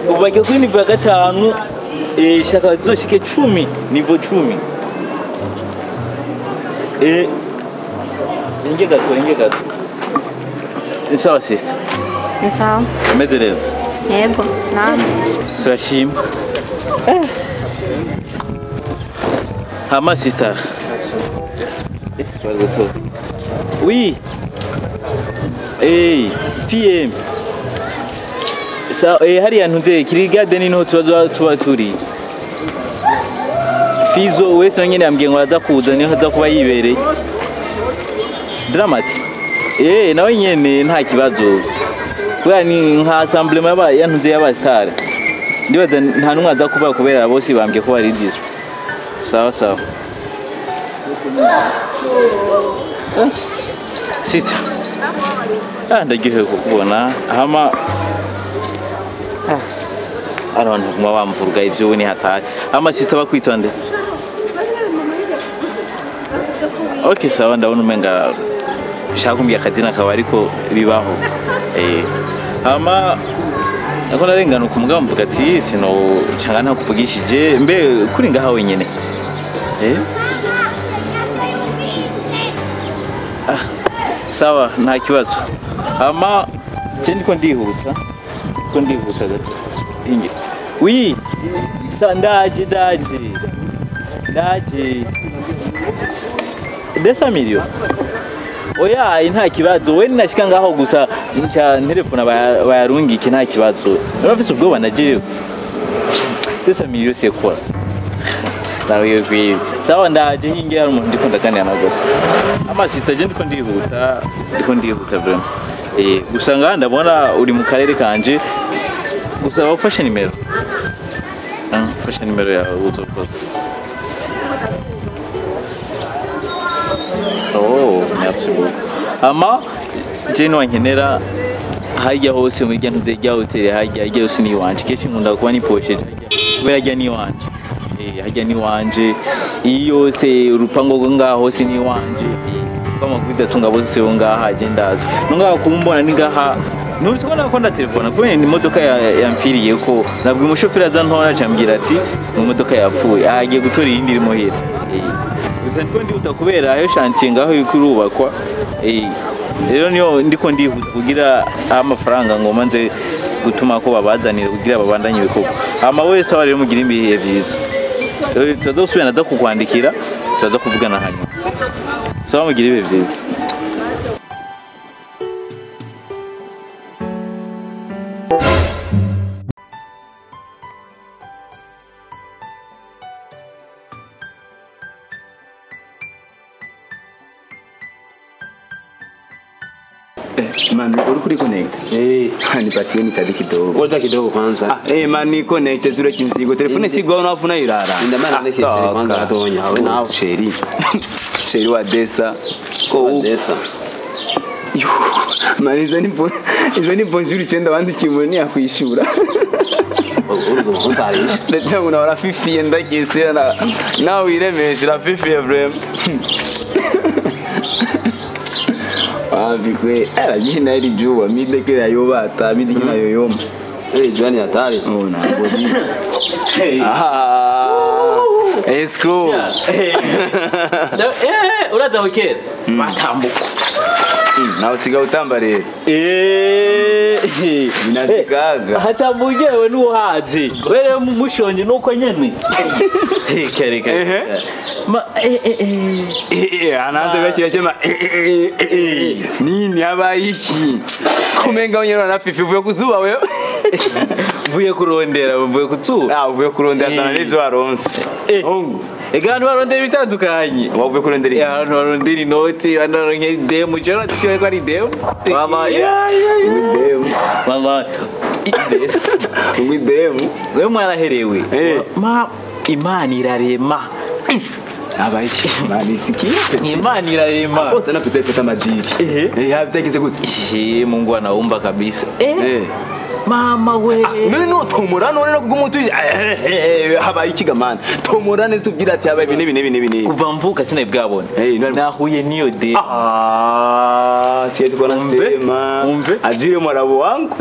Ubage kuri niveau ya gatanu shaka zoshike 10 niveau 10 inge gato ni sawa sister. Ni sawa. Ameze neza. Yego naam. Turashima. Hama sister. Oui. PM. Sa hariya ntuze kiri garden niho tuba turi. Fizo wese nyene yambwiye ngo aza kuza niho aza kuba yibereye. Dramati. Nawe nyene nta kibazo. Kubera ni nka assemblement yaba yantuze y'aba star. Ndibaza nta numwe aza kuba kubera bose bambwiye ko bari dispo. Sawa sawa. Sister. Ndagiye kukubona. Hama abantu kuma bamvuruga ivyo ni hatari. Ama sister bakwitonde. Okay sawa ndabona umenga ushaka kumbya akazina kawe ariko bibaho. Ama nako narengana ku mugabo mvuga ati sino canga nta kuvugishije mbe kuri ngaha wenyene. Sawa nta kibazo. Ama je ndiko ndihuta. Ndiko ndihuta gato. Inge. Oui. Ndaje. Desa milio. Oya nta kibazo we nashika ngaho gusa nca telefone bayarungike nta kibazo. Urafise ubwoba naje. Desa milio c'est quoi? Nawe kwi. Sawa ndaje hinge hari umuntu ndiko ndaganira na gato. Ama sister je ndiko ndihuta vraiment. Gusa ngaha ndabona uri mu karere kanje. Gusa wafashe nimero. Fashe nimero ya uzokoze. Oh, merci beaucoup. Ama je no nkenera hajya hose mu gihe ntuze rya hotel hajya hose ni wanje. Keshi nkunda kuba ni poche kubera hajya ni wanje. Hajya ni wanje. Iyo se urupango ngaho hose ni wanje. Kama kwita tunga bose ngaha je ndazwe. Nunga kumbona ni ngaha. Nubise ko nakunda telefone kubera ni imodoka yamfiriye ko nabwo umushoferi aza ntora acambwira ati imodoka yapfuye agiye gutora iyindi irimo hita. Gusa ndiko ndihuta kubera ayo chantier ngaho ikurubakwa. Rero niyo ndiko ndihuta kugira amafaranga ngoma nze gutuma ko babazanira kugira babandanye ibikorwa. Ama wese aho rero mugira ibihe byiza. Tuzosubira naza kukwandikira tuza kuvugana hanyuma. Sawa mugira ibihe byiza. Mami, uri connect? Nipatie nitabi kidogo. Ngoja kidogo kwanza. Mami connect zure kimzigo. Telefone sigwa unafuna irara. Ndio maana ndekeshe kwanza gatonya. Wewe nawe sheri. Sheri wa Desa. Ko Desa. Mani izo ni bonjour icyenda wandikiye umuntu yakwishura. Uzarisha. Ndetse ngo urafifiye ndagise na nawe wiremeshe urafifiye vraiment. Wapi lakini hili jua mide kile yobata mide kile yoyoma. Eh jua ni hatari. Oh na bodi. Ah. Escrow. Uraza wikera. Batambuka. Na usiga utamba rero. Binazikaga. Hatambuke wewe nuhazi. Wewe mushonje nuko nyene. Kare kare. Ma anaanza bakira chema nini habayishi. Kumenga unyero na fifi uvuye kuzuba wewe. Mvuye kurondera, mvuye kuzuba. Ah, uvuye kurondera sana n'ivyo waronse. Hongo. Ega abantu barondera bitandukanye. Wavuye kurondera iki? Abantu barondera inoti, abantu barondera demu, je natitiwe ko ari demu. Wallahi. Demu. Wallahi. Ngwi demu. Wewe mwaraherewe. Ma Imana irarema. Abaiki. Mani sikia. Imana irarema. Hapo tena pita pita madiri. Byagenze gute? Mungu anaumba kabisa. Mama we. None no tomora none no kugumutu habaye ikigamana. Tomora neza tubwira ati habaye ibi nibi nibi nibi. Kuva mvuka sinabwabona. Nahuye niyo de. Ah, siye tuko nasema. Umve. Ajire mwarabu wangu.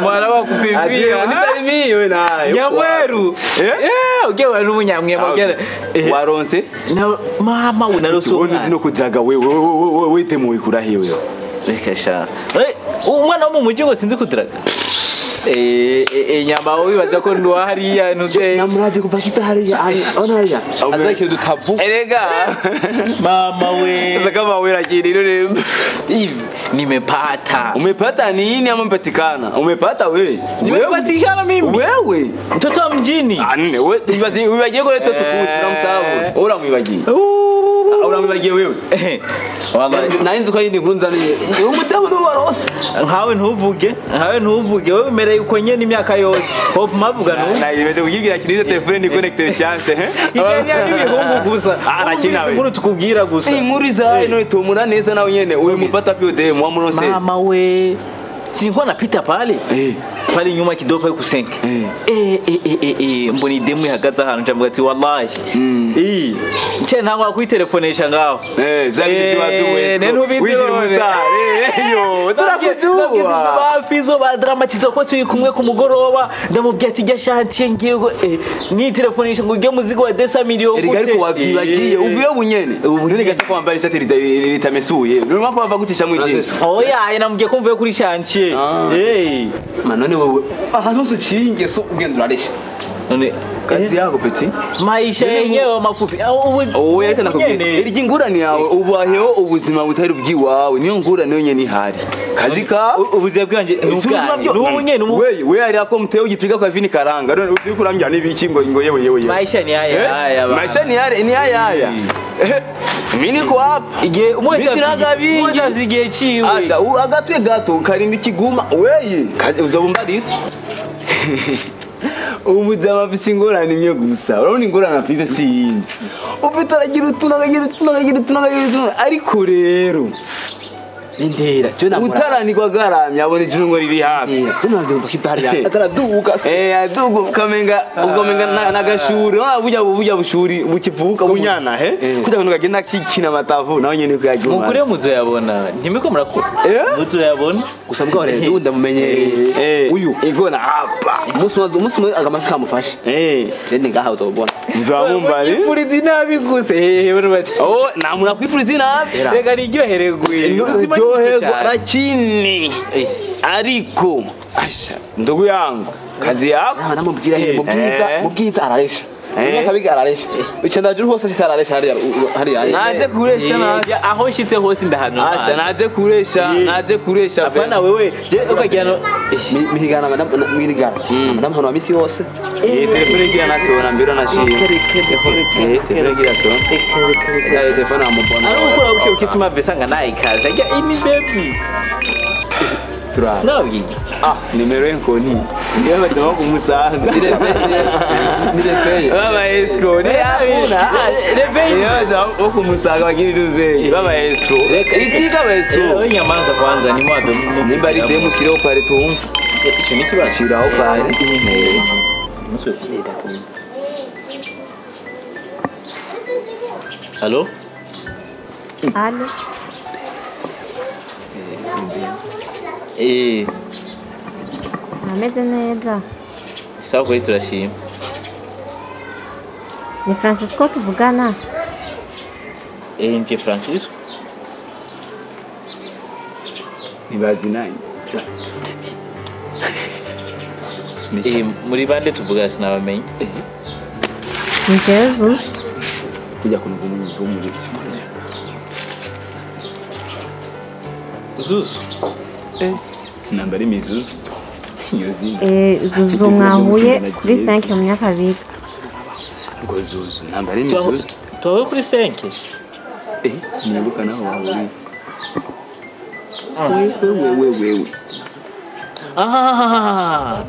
Mwarabu wakupivia. Ajire unisalimie wewe naye. Nyamweru. Ugiye n'umunyamwema ugera. Waronse? Na mama unaroso. Ubone zino kudraga wewe wewe temu ikurahiye wewe. Reka sha. Umwana wo mu mujyi ngo sinzi kudraga. Nyama wibaza ko ndo hariya ntuze Namuravye kuva kiva hariya ari ona hariya azakire dutavu. Erega mama we. Sasa kama wewe lakini ile nimepata. Umepata nini ama umepatikana? Umepata wewe. Nimepatikana mimi. Wewe mtoto wa mjini. Ah nne wewe tibazi wibagiye ko leto tukuti turamsahau. Uramwibagiye. Uramwibagiye wewe. Wallahi narinzi ko yindi nkuru nzaniye. Umudamu ni warose. Nkawe ntuvuge, nkawe ntuvuge wewe umereye uko nyene imyaka yose. Hope mavuga no. Na imeze kugira kirize telefone ni connected chance. Igenya n'ibihungu gusa. Ah lakini inkuru tukubwira gusa. Inkuru zawe none tumura neza nawe nyene uri mupata pio demu wa muronse. Mama we. Sinikuwa napita pale. Pale nyuma kidogo pale kusenke. Mboni demu ihagaze ahantu cyangwa ati wallahi. Nce ntango kwitelefonesha ngaho. Zaidi kibazo wewe. Nenu bizi. Yo, turakujua. Bafizo ba dramatizo ko turi kumwe ku mugoroba ndamubwiye ati jya shantiye ngiye ni telefonesha ngo ujye muzigo wa 200 million gute. Erega ariko wavyibagiye uvuye bunyene. None gasa kwambara ishati ritamesuye. Nuri ko bava gutisha mu ijinsi. Oya, namubwiye ko mvuye kuri shantiye. Manone wewe ahantu hose uciye ingeso ugenda uraresha. None kazi yako peti maisha yenyewe mafupi. Owe reka nakubwira iryo ingurane yawe ubaheho ubuzima butari ubwiwawe niyo ngurane yonyene ihari kazi ka ubuzima bwanje n'ubwanjye n'ubu nyene wewe wewe ari ako muteye ugipiga kwa vini karanga none uri kurambya n'ibiki ngo ngo yewe yewe maisha ni haya haya maisha ni haya ni haya haya mimi niko hapa igihe umwese afite igihe ciwe asha agatwe gato karinda ikiguma weye uzobumbarira umujama afise ingorane imwe gusa urabona ingorane afise si yindi ufite aragira utuntu akagira utuntu akagira utuntu akagira utuntu ariko rero indera cyo namura utaranirwa agaramye abona ijuru ngo riri hafi cyo nabyumva ko ibari ataraduka aduga ukamenga nagashuri burya burya bushuri bukivuka bunyana he kugira ngo kagenda kikina amatavu nawe nyene kuyaguma mukure muzoyabona ntimiko murakura muzoyabona gusa mbwa rero ndamumenyereye uyu igona hapa umunsi umwe agamashwi kamufashe je ngaha uzobona nzamumbari kwifuriza inabi gusa oh namura kwifuriza inabi reka niryohererwe ryoherwa lakini ariko asha ndugu yangu kazi yako namubwira mubwiza araresha Nyakabiga araresha icenda juru hose sisararesha hariya hariya naje kuresha naje aho nshitse hose ndahanura asha naje kuresha apana wewe je ukagirana mihigana mwirigana ndamuhano wa misi hose telefone igira nasona mbiro nashimye telefone igira sona telefone amubona ari ukora buke ukisima vesanga naye kaza ya ini baby Sinabwiye ah nimero yenkoni niyo batuma kumusanga nirepeye baba escrow ni repeye niyo batuma kumusanga bagira iruzeye baba escrow itika ba escrow inyamanza kwanza ni mwabe nimba ari demu shireho pare tumva Icyo ni ikibazo. Shiraho pale. Umunsi we Allo? Allo. Ameze neza. Sawa kweli turashima. Ni Francisco tuvugana? Nje Francisco. Nibazi nani? Muri bande tuvuga sinabamenye. Njezu. Kujya kunuga Zuzu. Nambari mizuzu. Zuzu mwahuye kuri 5 mu myaka 2. Ngo Zuzu nambari mizuzu. Twahuye kuri 5. Nibuka naho wahuriye. Wewe. Ah.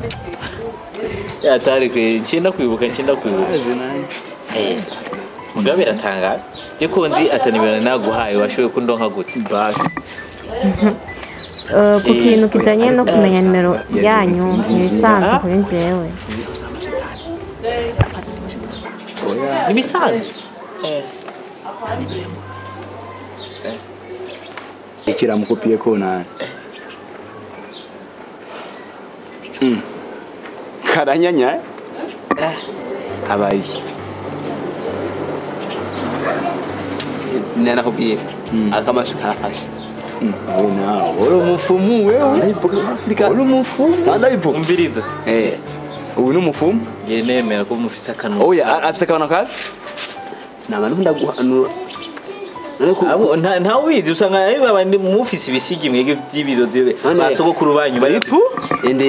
Ya tari kwe nshinda kwibuka. Mugabe ratangaza. Je ko nzi atanibana naguhaye washoboye kundonka gute? Basi. Ku kintu kijanye no kumenya nimero yanyu ntibisanzwe kuri njyewe. Ntibisanzwe. Ikiramukopiye ko nani? Karanyanya abaye. Nanakubwiye akamashu karafashe. Wewe nawe uri umufumu wewe. Uri umufumu. Sandayivuga. Umviriza. Ubu ni umufumu? Ngiye nemera ko mufise akanwa. Oya afise akanwa kabi? Naba ndaguhanura. Abo nta ubizi usanga ari babandi mufise ibisigi mwege by'ibirozi basogokuru banyu bari pu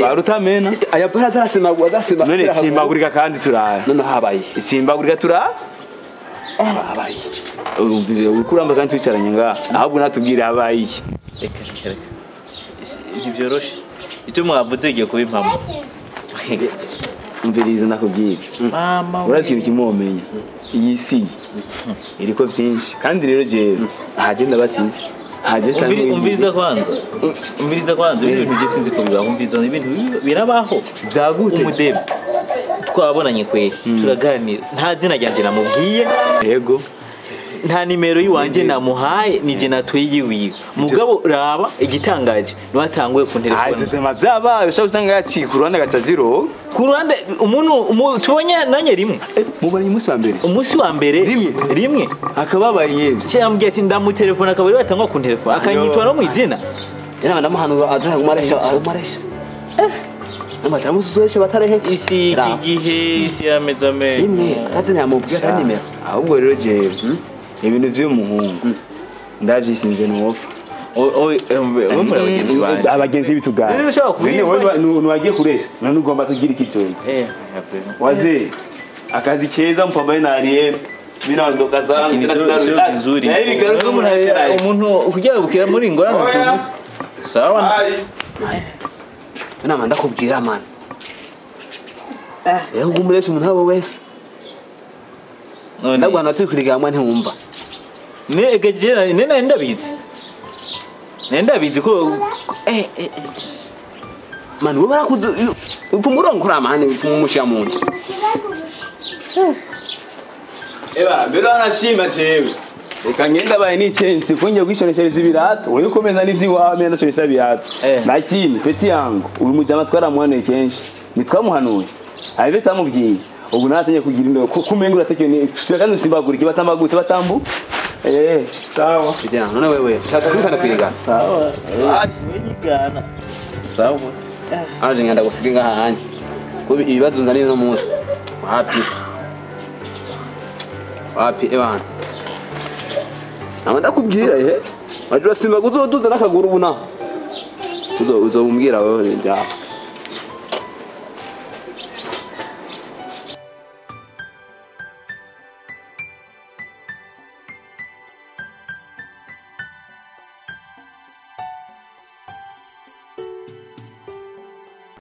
barutamena. Aya para zarasimagwa zasima. None simbagurika kandi turara. None habaye. Simbagurika turara. Habaye. Urumvire ukuramba kandi twicaranye nga ahubwo natubwira habaye iki. Reka ntibyoroshe. Icyo mwavuze bigiye kuba impamo. Umviriza ndakubwira. Mama urazi ikintu kimwomenya. Iyi si iriko byinshi kandi rero je ahagenda basize ahagenda umviriza kwanza. Umviriza kwanza ibintu je sinzi ko bibaho umviriza ibintu birabaho byagute umudebe twabonanye kweri turaganira nta zina ryanje namubwiye yego nta nimero yiwanje namuhaye nije natwiyiwiwe mugabo raba igitangaje niwatanguye ku telefone aje tema byabaye ushaka usanga yaciye ku ruhande gaca zero ku ruhande umuntu tubonye nanye rimwe mubonye umunsi wa mbere umunsi wa mbere rimwe akababaye yebye cyambwiye ati ndamutelefone akaba ari batangwa ku telefone akanyitwa no mu izina yana ndamuhanura aje kumaresha arumaresha amatamusuzoesha batarehe isi iki gihe isi yameza amenyo rimwe atazina yamubwiye atandimera ahubwo rero jewe ibintu by'umuhungu ndavyisinze nuwofa abagenzi bitugana ntiwagiye kuresha none ugomba tugira iki cyoyi wazee akazi keza mpambaye na Ariel minaondoka zangu vizuri umuntu kugira bukira muri ingorane sawa nama ndakubwira man rero ugumuresha umuntu abo wese ndagwana tukwiriga hamwe ntiwumva ne egejera ne ndabizi ne ndabizi ko man we barakuze upfa umurongo uri amahane upfa umushira mu nzu eba mbere anashima jewe reka ngenda baye n'icyensi ko ngiye kwishoneshereza ibirato wewe ukomeza n'ivyiwawe mena ndashonesha ibirato lakini peti yangu uyu mujama twaramuhanuye kenshi nitwamuhanuye abe tamubwiye ubu natangiye kugira indo kumenga uratekewe ni kandi simbagurike batambagute batambu sawa bijana none wewe tatwikana kwiga sawa wenyigana sawa aje ngenda gusiga ngaha hanje ko ibibazo nzaniye no munsi wapi wapi ebana